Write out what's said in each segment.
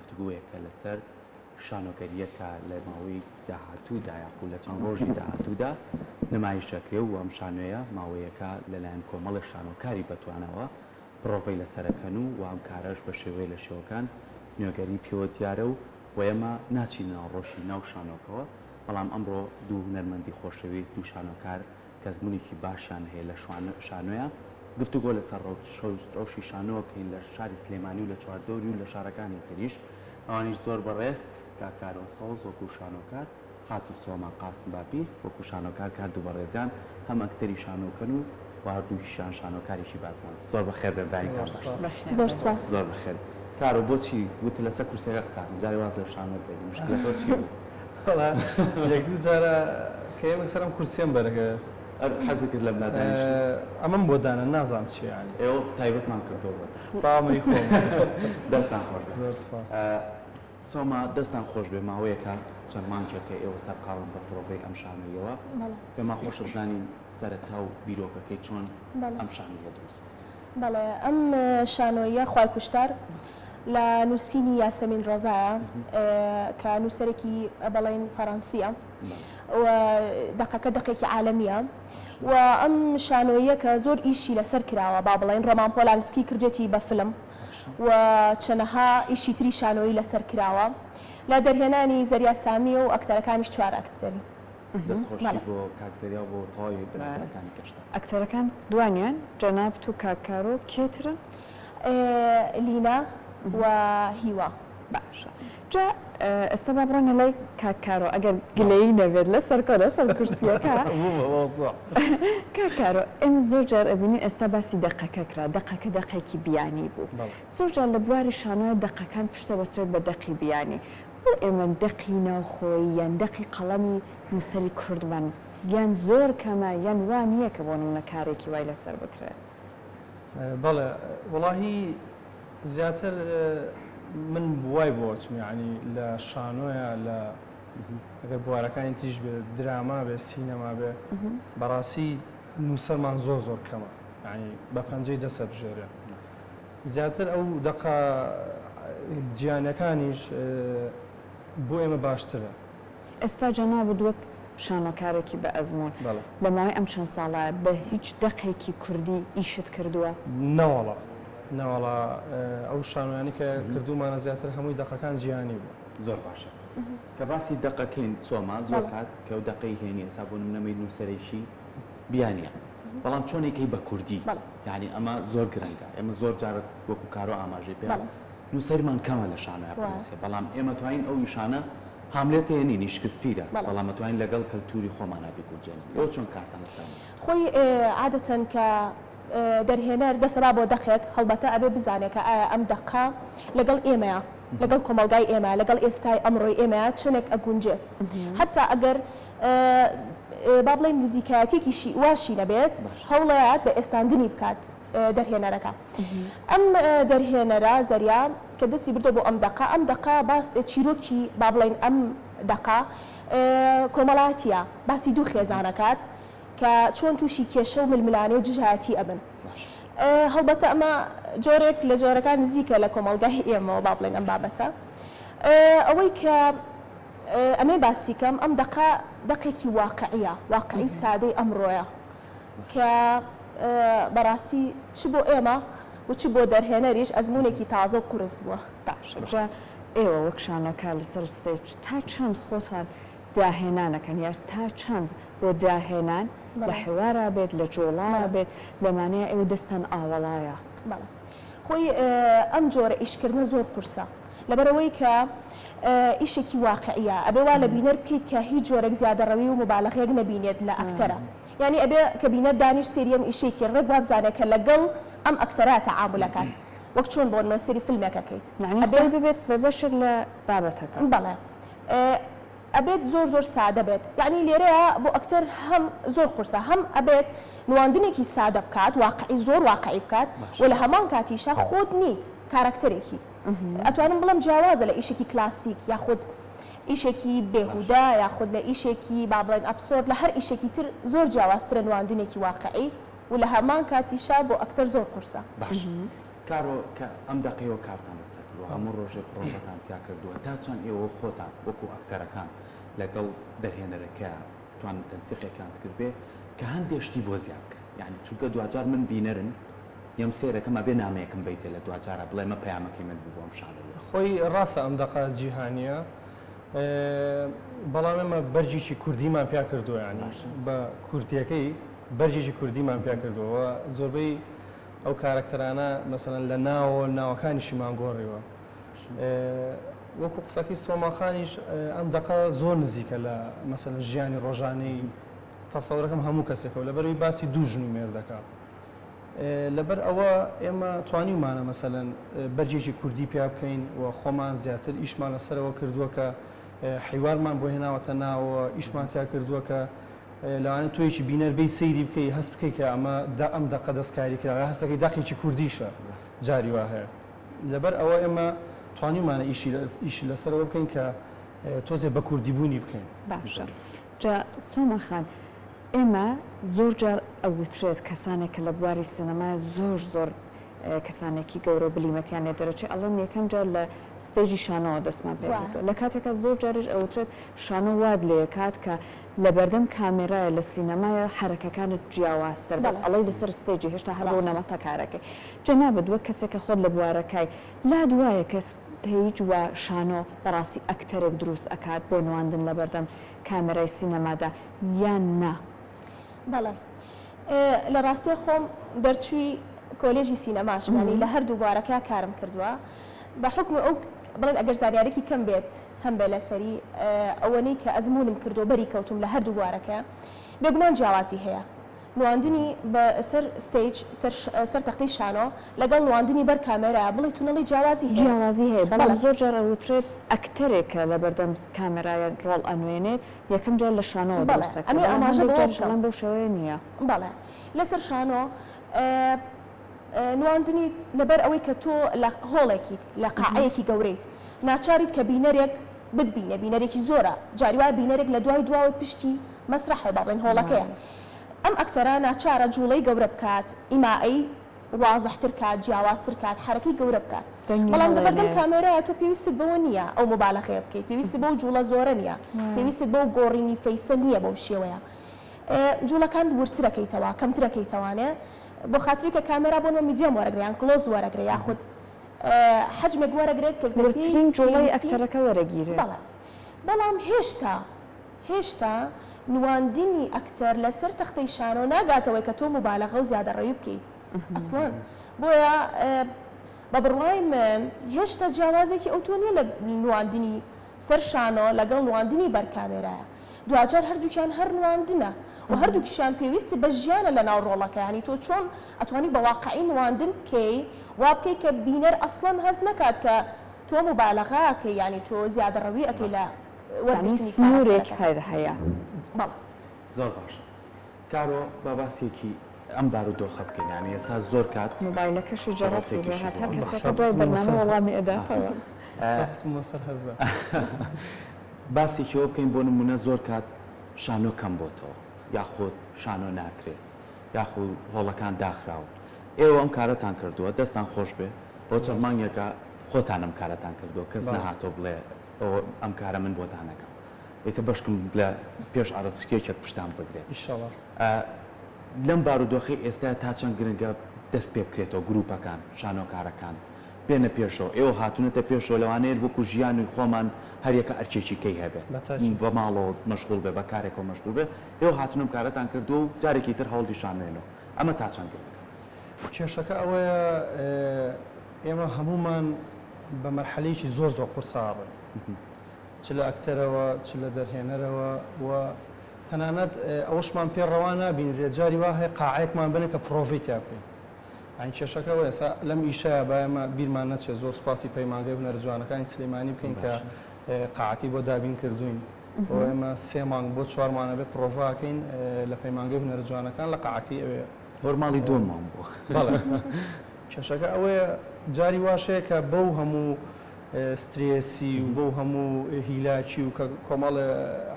گفتوگۆیەکە لەسەر شانۆگەرییەکە لە ماوەی داهاتوودا یاخود لە چەند ڕۆژی داهاتوودا نمایش دەکرێ و ئەم شانۆیە ماوەیەکە لەلایەن کۆمەڵێک شانۆکاری بەتواناوە پڕۆڤەی لەسەرەکەن و ئەم کارەش بە شێوەیە لە شێوەکان نوێگەری پێوە دیارە و و ئێمە ناچینە ناو ڕۆشی ناو شانۆکەوە بەڵام ئەمڕۆ دوو هونەرمەندی خۆشەویست دوو شانۆکار کە ئەزموونێکی باشیان هەیە لە شانۆیا گفتوگۆ لەسەر ڕەوشی شانۆ کەین لە شاری سلێمانی و لە چواردەوری و لە شارەکانی تریش ئەوانیش زۆر بەڕێز کاک کارۆ سەوز وەکو شانۆکار خاتوو سۆما قاسم باپیر وەکو شانۆکار کە هەردوو بەڕێزیان هەم ئەکتەری شانۆکەن و و هەردووکیشیان شانۆکارێکی بازمەن زۆر بەخێر بێن بەیانیتان باش زۆر سوپاس. زۆر بەخێر کارۆ بۆچی وتت لەسەر کورسیەکە قسە ئەکەم جارێ واز لەو شانۆ بێنی مشکلەکە چی بوو؟ وەڵا یەک دوو جارە کە ئێمە سەر ئەم کورسیەم بەرەکەوێ. حەزت کرد لەم لا دانیشی؟ ئەمەم بۆ دانا نازانم چیە یانی. ئێوە تایبەتمان کردووە بۆتان. تاومەی خۆم. دەستان خۆش بێ. زۆر سوپاس. سۆما دەستان خۆش بێ ماوەیەکە چەند مانگێکە ئێوە سەرقاڵن بە پرۆڤەی ئەم شانۆیەوە. پێمان خۆشە بزانین سەرەتا و بیرۆکەکەی چۆن ئەم شانۆیە دروست بوو؟ بەڵێ ئەم شانۆییە خوای کوشتار لە نووسینی یاسەمین ڕەزایە کە نووسەرێکی بەڵێن فەڕەنسییە و دەقەکە دەقێکی عالەمییە و ئەم شانۆییە کە زۆر ئیشی لەسەر کراوە با بڵێین ڕۆمان پۆلانسکی کردوێتی بە فلم و چەنەها ئیشی تری شانۆیی لەسەر کراوە لە دەرهێنانی زەریا سامییە و ئەکتەرەکانیش چوار ئەکتەرن. دەست خۆشی بۆ کاک زەریا و بۆ تەواوی برادەرەکانی گەشتە. ئەکتەرەکان دوانیان جەنابت و کاک کارۆ کێ ترن؟ لینا و هیوا. باشە جا ئێستا با بڕۆینە لای کاک کارۆ ئەگەر گلەیی نەبێت لەسەر کۆ لەسەر کورسیەکە. کاک کارۆ ئێمە زۆر جار ئەبینین ئێستا باسی دەقەکە کرا دەقەکە دەقێکی بیانی بوو زۆر جار لە بواری شانۆیە دەقەکان پشتە بەسترێت بە دەقی بیانی بۆ ئێمە دەقی ناوخۆیی یان دەقی قەڵەمی نووسەری کوردمان یان زۆر کەمە یان وا نییە کە بۆ نموونە کارێکی وای لەسەر بکرێت؟ بەڵێ وەڵاهی زیاتر من وای بۆ ئەچم یەعنی لە شانۆیا لە ئەگەر بوارەکانی تریش بێ دراما بێ سینەما بێ بەڕاستی نووسەرمان زۆر زۆر کەمە یەعنی بە پەنجەی دەست ئەبژێرێ. زیاتر ئەو دەقە جیانەکانیش بۆ ئێمە باشترە. ئێستا جەنابت وەک شانۆکارێکی بە ئەزموون لە ماوەی ئەم چەند ساڵە بە هیچ دەقێکی کوردی ئیشت کردووە؟ نەوەڵا نەوەڵا ئەو شانۆیانەی کە کردوومانە زیاتر هەمووی دەقەکان جیهانی بوو. زۆر باشە کە باسی دەقەکەین سۆما زۆر کات کە ئەو دەقەی هێنی ئێستا بۆ نمونە مەی نووسەرێکی بیانیە بەڵام چۆن ئەیکەی بە کوردی یانی ئەمە زۆر گرنگە ئێمە زۆر جار وەکو کارۆ ئاماژەی پێ نووسەرمان کەمە لە شانۆیا بنووسێ بەڵام ئێمە توانین ئەو ئیشانە هاملێتێ نین شکسپیرە بەڵام ئەتوانین لەگەڵ کەلتوری خۆمانا بیگونجێنین ئێوە چۆن کارتان لەسەر ئەمە کردووە؟ خۆی عادەتەن کە دەرهێنەر دەسەبا بۆ دەقێک هەڵبەتە ئەبێ بزانێ کە ئایا ئەم دەقە لەگەڵ ئێمەیە لەگەڵ کۆمەڵگای ئێمە لەگەڵ ئێستای ئەمڕۆی ئێمەیە چەنێک ئەگونجێت حەتا ئەگەر با بڵێین نزیکایەتیەکیشی واشی نەبێت هەوڵەیات بە ئێستاندنی بکات دەرهێنەرەکە ئەم دەرهێنەرە زەریا کە دەستی بردۆ بۆ ئەم دەقە ئەم دەقە باس چیرۆکی با بڵێین ئەم دەقە کۆمەڵاتیە باسی دوو خێزانەکات کە چۆن تووشی کێشە و ململانێ و دژایەتی ئەبن هەڵبەتە ئەمە جۆرێک لە جۆرەکان نزیکە لە کۆمەڵگای ئێمەوە با بڵێین ئەم بابەتە ئەوەی کە ئەمەی باسی کەم ئەم دەقە دەقێکی واقعیە، واقعی سادەی ئەمڕۆیە کە بەڕاستی چ بۆ ئێمە و چ بۆ دەرهێنەریش ئەزموونێکی تازە و قورس بووە. باشە جا ئێوە وەک شانۆکار لەسەر stage تا چەند خۆتان داهێنان ئەکەن یا تا چەند بۆ داهێنان لە حیوارا بێت لە جوڵا بێت لەمانەیە ئێوە دەستتان ئاوەڵایە؟ بەڵێ خۆی ئەم جۆرە ئیشکردنە زۆر قورسە لەبەرئەوەی کە ئیشێکی واقعیە ئەبێ وا لە بینەر بکەیت کە هیچ جۆرێک زیادەڕەوی و موبالەغەیەک نەبینێت لە ئەکتەرە یانی ئەبێ کە بینەر دانیشت سەیری ئەم ئیشەی کرد ڕێک وابزانێت کە لەگەڵ ئەم ئەکتەرە تەعامول ئەکات وەک چۆن بۆ نمونە سەیری فیلمێک ئەکەیت یانی ئەبێ خۆی ببێت بە بەشێک لە بابەتەکە. بەڵێ ئەبێت زۆر زۆر سادە بێت یەعنی لێرەیا بۆ ئەکتەر هەم زۆر قورسە هەم ئەبێت نواندنێکی سادە بکات واقعی زۆر واقعی بکات و لە هەمان کاتیشا خۆت نیت کاراکتەرێکیت ئەتوانم بڵێم جیاوازە لە ئیشێکی کلاسیک یاخود ئیشێکی بێهودە یاخود لە ئیشێکی با بڵێن ئەبسۆرد لە هەر ئیشێکی تر زۆر جیاوازترە نواندنێکی واقعی و لە هەمان کاتیشا بۆ ئەکتەر زۆر قورسە. باشە. کارۆ کە ئەم دەقەیەوە کارتان لەسەر کردووە، هەموو ڕۆژێ پڕۆڤەتان تیا کردووە، تا چەند ئێوە خۆتان وەکوو ئەکتەرەکان لەگەڵ دەرهێنەرەکەیا توانن تەنسیقێکیان کردبێ کە هەندێ شتی بۆ زیاد بکەن؟ یانی چونکە دواجار من بینەرن یەم سەیرەکەم ئەبێ نامەیەکم بەیتێ لە دواجارا بڵێ ئەمە پەیامەکەی من بوو بۆ ئەم شانۆییە. خۆی ڕاستە ئەم دەقە جیهانییە بەڵام ئێمە بەرگێکی کوردیمان پیا کردووە یانی بە کورتییەکەی بەرگێکی کوردیمان پیا کردووە و زۆربەی ئەو کارەکتەرانە مەسەلەن لە ناوەوە ناوەکانیشیمان گۆڕیوە. وەکو قسەکەی سۆما خانیش ئەم دەقە زۆر نزیکە لە مەسەلەن ژیانی ڕۆژانەی تەسەورەکەم هەموو کەسێکەوە لەبەرەوەی باسی دوو ژن و مێردەکە. لەبەر ئەوە ئێمە توانیومانە مەسەلەن بەرگێکی کوردی پیا بکەین و خۆمان زیاتر ئیشمان لەسەرەوە کردووە کە حیوارمان بۆ هێناوەتە ناوەوە ئیشمان تیا کردووە کە لەوانەیە تۆیەکی بینەر بێی سەیری بکەی هەست بکەی کە ئەمە ئەم دەقە دەستکاری کراوە یا هەستەکەی دەقێکی کوردیشە جاری وا هەیە لەبەر ئەوە ئێمە توانیومانە ئیشی ئیشی لەسەرەوە بکەین کە تۆزێ بە کوردی بوونی بکەین. باشە جا سۆما خان ئێمە زۆر جار ئەوترێت کەسانێک کە لە بواری سینەمایە زۆر زۆر کەسانێکی گەورە و بلیمەتیان لێ دەرەچێ ئەڵێن یەکەم جار لە ستەیجی شانۆوە دەستمان پێ کردووە لە کاتێکا زۆر جاریش ئەوترێت شانۆ وات لێکات کە لەبەردەم کامێرایە لە سینەمایە حەرەکەکانت جیاوازتر بێت ئەڵێی لەسەر ستەیجی هێشتا هەر بەو نەمەتە کارەکەی جەنابت وەک کەسێک کە خۆت لە بوارەکای لات وایە کە ستەیج و شانۆ بەڕاستی ئەکتەرێک دروست ئەکات بۆ نواندن لەبەردەم کامێرای سینەمادا یان نا؟ بەڵێ لە ڕاستیا خۆم دەرچووی کۆلێژی سینەماشم یانی لە هەردوو بوارەکە کارم کردووە بە حوکمی ئەو بڵێن ئەگەر زانیارێکی کەم بێت هەم بێ لەسەری ئەوەنەی کە ئەزموونم کردووە بەری کەوتوم لە هەردوو بوارەکە بێگومان جیاوازی هەیە نواندنی بە سەر ستەیج سەر سەر تەختەی شانۆ لەگەڵ نواندنی بەر کامێرا بڵێی تونەڵی جیاوازی هەیە جیاوازی هەیە بەڵام بەڵێ. زۆر جار ئەوترێت ئەکتەرێک کە لەبەردەم کامێرایە ڕۆڵ ئەنوێنێت یەکەم جار لە شانۆوە بەڵێ دروست ئەکرێت ئەمێ بەڵام ئاماژە هەندێک بەوە جاریش بکەم ئەڵێن بەو شێوەیە نییە. بەڵێ لەسەر شانۆ نواندنی لەبەر ئەوەی کە تۆ لە هۆڵێکیت لە قاعەیەکی گەورەیت ناچاریت کە بینەرێک بتبینێ بینەرێکی زۆرە جاری وایە بینەرێک لە دوای دواوەی پشتی مەسرەحەوە با بڵێین هۆڵەکەیە ئەم ئەکتەرە ناچارە جوڵەی گەورە بکات ئیمائەی وازحتر کات جیاوازتر کات حەرەکەی گەورە بکات دەنگی بەڵام لەبەردەم هەڵێنێ. کامێرایە تۆ پێویستت بەوە نییە ئەو موبالەغەیە بکەیت پێویستت بەو جوڵە زۆرە نییە پێویستت بەو گۆڕینی face ە نییە بەو شێوەیە جوڵەکان وردترەکەیتەوە کەمترەکەیتەوانێ بۆ خاتری کە کامێرا بۆ نمە medium وەرەگرێ یان close وەرەگرێ یاخود حەجمێک وەرەگرێت کە بەپێی وردترین جوڵەی پێویستی ئەکتەرەکە وەرەگیرێ. بەڵێ بەڵام هێشتا هێشتا نواندنی ئەکتەر لەسەر تەختەی شانۆ ناگاتەوەی کە تۆ موبالەغە و زیادەڕەوی بکەیت ئەسڵەن بۆیە بە بڕوای من هێشتا جیاوازێکی ئەوتۆ نییە لە نواندنی سەر شانۆ لەگەڵ نواندنی بەر کامێرایە دواجار هەردووکیان هەر نواندنە و هەردووکیشیان پێویستی بە ژیانە لەناو ڕۆڵەکە یانی تۆ چۆن ئەتوانی بە واقعی نواندن بکەی وا بکەی کە بینەر ئەسڵەن هەست نەکات کە تۆ موبالەغە ئەکەی یانی تۆ زیادەڕەوی ئەکەی لە یانی وەرگرتنی سنوورێک کارەکتەرەکەت. هەر هەیە. بەڵێ. زۆر باشە کارۆ با باسێکی ئەم بارودۆخە بکەین یانی ئێستا زۆر کات مۆبایلەکەشی جەڕەسی بۆ جەڕەسێکیشی هات بۆ هەر هات. کەسێکە دوای بەرنامە وەڵامی ئەداتەوە. خستمە سەر هەزە. باسێکی ئەوە بکەین بۆ نمونە زۆر کات شانۆ کەم بۆتەوە یاخود شانۆ ناکرێت یاخود هۆڵەکان داخراون ئێوە ئەم کارەتان کردووە دەستان خۆش بێ بۆ چەند مانگێکە خۆتان ئەم کارەتان کردووە کەس نەهاتۆ بڵێ ئەوە ئەم کارە من بۆتان ئەکەم ئیتر بەشکم لە پێش عەرزشکێکێک پشتان بگرێت ئیشەڵا. لەم بارودۆخەی ئێستا تا چەند گرنگە دەست پێ بکرێتەوە گروپەکان شانۆکارەکان بێنە پێشەوە ئێوە هاتونەتە پێشەوە لەوانەیە وەکو ژیانی خۆمان هەریەکە ئەرکێکی کەی هەبێت بە ماڵەوە مەشغوڵ بێ بە کارێکەوە مەشغوڵ بێ ئێوە هاتون ئەم کارەتان کردووە و جارێکی تر هەوڵی شانۆیەنەوە ئەمە تا چەند گرنگە؟ کێشەکە ئەوەیە ئێمە هەموومان بە مەرحەلەیەکی زۆر زۆر قورسا ئەڕۆین چ لە ئەکتەرەوە چ لە دەرهێنەرەوە و تەنانەت ئەوەشمان پێ ڕەوا نابینرێت جاری وا هەیە قاعەیەکمان بنێ کە پڕۆڤەی تیا بکەین یانی کێشەکە ئەوەیە ئێستا لەم ئیشەیا با ئێمە بیرمان نەچێت زۆر سوپاسی پەیمانگەی هونەرە جوانەکانی سلێمانی بکەین کە قاعەکەی بۆ دابین کردووین بۆ ئێمە سێ مانگ بۆ چوار مانگ ئەبێ پڕۆڤە ئەکەین لە پەیمانگەی هونەرە جوانەکان لە قاعەکەی ئەوێ. هۆر ماڵی دووەممان بووە. بەڵێ کێشەکە ئەوەیە جاری واش هەیە کە بەو هەموو سترێسی و بەو هەموو هیلاکی و کە کۆمەڵێ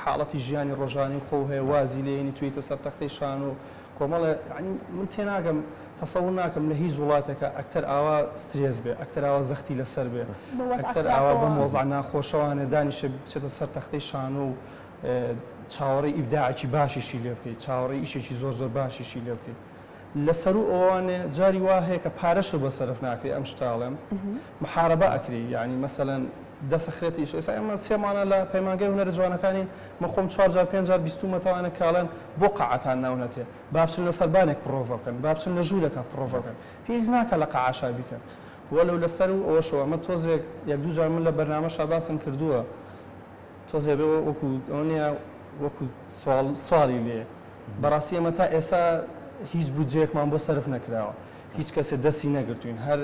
حاڵەتی ژیانی ڕۆژانەی خۆو هەیە وازی لێ یەنی توێیتە سەر تەختەی شانۆ. کۆمەڵێ یانی من تێناگەم تەسەور ناکەم لە هیچ وڵاتێکا ئەکتەر ئاوا سترێس بێ ئەکتەر ئاوا زەختی لەسەر بێ ئەکتەر ئاوا بەم وەزع ناخۆشەوانێ دانیشێ بچێتە سەر تەختەی شانۆ و چاوەڕێی ئیبداعێکی باشیشی لێ بکەی چاوەڕێی ئیشێکی زۆر زۆر باشیشی لێ بکەی لەسەروو ئەوانێ جاری وا هەیە کە پارەشت بۆ سەرف ناکرێ ئەم شتە ئەڵێم محاربە ئەکرێی یانی مەسەلەن دەسەخرێتە ئیش ئێستا ئێمە سێ مانە لە پەیمانگای هونەرە جوانەکانین من خۆم چوار جار پێنج جار بیستوومەتەوانە کە ئەڵێن بۆ قاعەتان ناونەتێ با بچن لە سەربانێک پڕۆڤە بکەن با بچن لە ژوورێکا پڕۆڤە بکەن پێویست ناکا لە قاعەشا بیکەن وەلەو لەسەروو ئەوەشەوە ئەمە تۆزێک یەک دوو جار من لە بەرنامەشا باسم کردووە تۆزێ بێ وەکو ئەوە نییە وەکو سواڵ سواڵی لێ بەڕاستی ئێمە تا ئێسا هیچ بودجەیەکمان بۆ سەرف نەکراوە هیچ کەسێ دەستی نەگرتوین هەر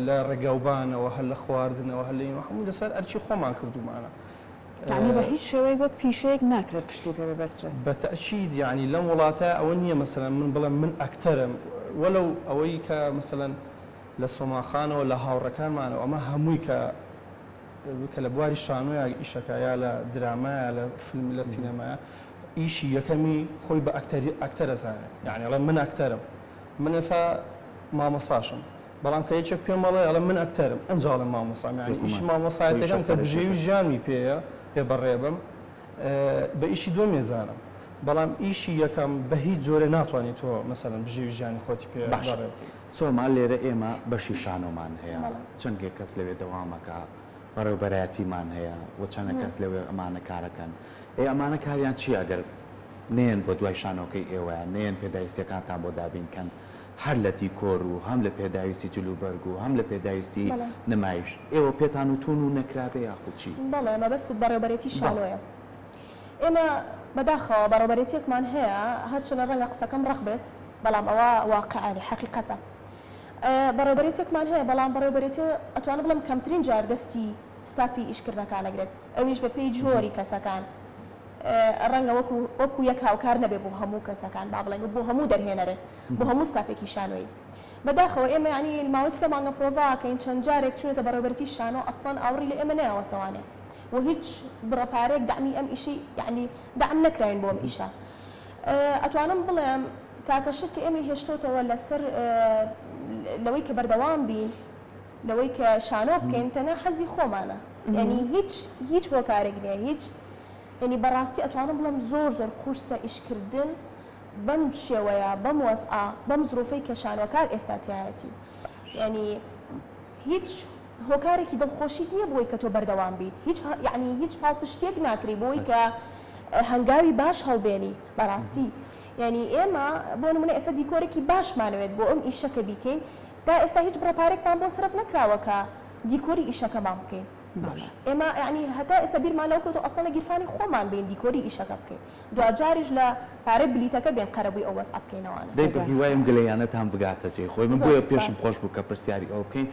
لە ڕێگاوبانەوە هەر لە خواردنەوە هەر لە ئینەوە هەموو لەسەر ئەرکی خۆمان کردوومانە. یەعنی بە هیچ شێوەیەک وەک پیشەیەک ناکرێت پشتی پێ ببەسترێت. بە تەئکید یەعنی لەم وڵاتە ئەوە نییە مەسەلەن من بڵێم من ئەکتەرم وەلەو ئەوەی کە مەسەلەن لە سۆماخانەوە لە هاوڕێکانمانەوە ئەمە هەمووی کە کە لە بواری شانۆیا ئیشەکا یا لە درامایا لە فیلم لە سینەمایا ئیشی یەکەمی خۆی بە ئەکتەری ئەکتەر ئەزانێ یانی ئەڵێ من ئەکتەرم من ئێسا مامۆساشم بەڵام کە یەکێک پێم ئەڵێ ئەڵێ من ئەکتەرم ئەنجا ئەڵێم مامۆسام یانی ئیشی مامۆسایەتەکەم کە بژێوی ژیانمی پێیە پێ بەڕێبم بە ئیشی دووەم ێزانم بەڵام ئیشی یەکەم بە هیچ جۆرێ ناتوانانی تۆ مەسەلەن بژێوی ژیانی خۆتی پێ باشە بەڕێ بکەی. سۆما لێرە ئێمە بەشی شانۆمان هەیە چەندێک کەس لەوێ دەوامەکا بەڕێوبەرایەتیمان هەیە و چەنە کەس لەوێ ئەمانە کارەکەن ئەی ئەمانە کاریان چیە گەر نەیەن بۆ دوای شانۆکەی ئێوەیان نەیەن پێداویستیەکانتان بۆ دابین کەن هەر لە دیکۆر و هەم لە پێداویستی جل و بەرگ و هەم لە پێداویستی نمایش ئێوە پێتان وتوون و نەکرابێ یاخود چی؟ بەڵێ مەبەستت بەڕێوبەرێتی بەڵێ. شانۆیە ئێمە بەداخەوە بەڕێوبەرێتیەکمان هەیە هەرچەنە ڕەنگە قسەکەم ڕەق بێت بەڵام ئەوە واقعە یانی حەقیقەتە بەڕێوبەرێتیەکمان هەیە بەڵام بەڕێوبەرێتی ئەتوانم بڵێم کەمترین جار دەستی ستافی ئیشکردنەکان ئەگرێت ئەویش بە پێی جۆری کەسەکان ڕەنگە وەکو وەکو یەک هاوکار نەبێ بۆ هەموو کەسەکان با بڵێین بۆ هەموو دەرهێنەرێک بۆ هەموو ستافێکی شانۆیی بەداخەوە ئێمە یانی ماوەی سێ مانگە پرۆڤا ئەکەین چەند جارێک چوونەتە بەڕێوبەرێتی شانۆ ئەسڵەن ئاوڕی لە ئێمە نەیاوەتەوانێ و هیچ بڕە پارەیەک دەعمی ئەم ئیشەی یانی دەعم نەکراین بۆ ئەم ئیشە ئەتوانم بڵێم تاکە شت کە ئێمەی هێشتۆتەوە لەسەر لەوەی کە بەردەوام بین لەوەی کە شانۆ بکەین تەنها حەزی خۆمانە یانی هیچ هیچ هۆکارێک نییە هیچ یانی بەڕاستی ئەتوانم بڵێم زۆر زۆر قورسە ئیشکردن بەم شێوەیە بەم وەزعە بەم زروفەی کە شانۆکار ئێستا تیایەتی یانی هیچ هۆکارێکی دڵخۆشیت نییە بۆی کە تۆ بەردەوام بیت هیچ یانی هیچ پاڵپشتیەک ناکری بۆی کە هەنگاوی باش هەڵبێنی بەڕاستی یانی ئێمە بۆ نمونە ئێستا دیکۆرێکی باشمانەوێت بۆ ئەم ئیشە کە بیکەین تا ئێستا هیچ بڕە پارێکمان بۆ سەرف نەکراوە کە دیکۆری ئیشەکەمان بکەین باش ئێمە یانی هەتا ئێستا بیرمان لەوە کردووە ئەسڵەن لە گیرفانی خۆمان بێین دیکۆری ئیشەکە بکەین دواجاریش لە پارەی بلیتەکە بێن قەرەبووی ئەو وەزعە بکەینەوانە. دەی بە هیوای ئەم گلەییانەتان بگاتە جێی خۆی من زۆر بۆیە پێشم سوپاس. خۆش بوو کە پرسیاری ئەوە بکەین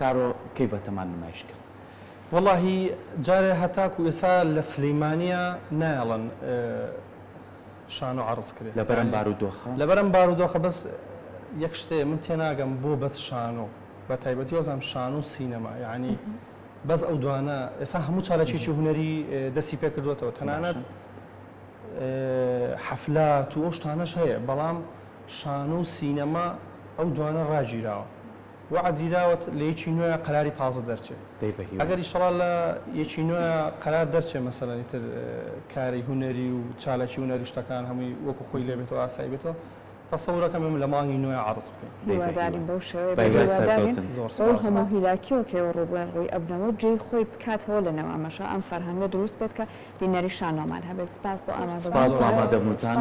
کارۆ کەی بەتەمان نمایش کەن؟ وەڵاهی جارێ هەتاکو ئێسا لە سلیمانیە نایەڵن شانۆ عەڕز کرێ لەبەر ئەم یانی بارودۆخە؟ لەبەر ئەم بارودۆخە بەس یەک شتێ من تێناگەم بۆ بەس شانۆ بە تایبەتی وازانم شانۆ و سینەما یانی بەس ئەو دوانە ئێستا هەموو چالاکیەکی هونەری دەستی پێ کردووەتەوە تەنانەت باشە حەفلات و ئەو شتانەش هەیە بەڵام شانۆ و سینەما ئەو دوانە ڕاگیراوە وەعد دیراوە لە یەکی نوێ قەراری تازە دەرچێ دەی بە هیوا. ئەگەر ئیشەڵا لە یەکی نوێ قەرار دەرچێ مەسەلەن ئیتر کاری هونەری و چالاکی هونەری شتەکان هەمووی وەکو خۆی لێ بێتەوە ئاسایی بێتەوە تەسەورەکەم ئێمە لە مانگی نوێ عەڕز بکەین. دەی بە هیوا. هیوادارین بەو شێوەیە بە بێت هیوای هیوادارین سەرکەوتن. زۆر بەو سوپاس. هەموو سوپاس. هیلاکیەوە کە ئێوە ڕووبەڕووی ئەبنەوە جێی خۆی بکاتەوە لە نێو ئەمەشا ئەم فەرهەنگە دروست بێت کە بینەری شانۆمان هەبێت سپاس بۆ زۆر سپاس سوپاس. بۆ ئامادەبوونتان. ئامادەبوونتان.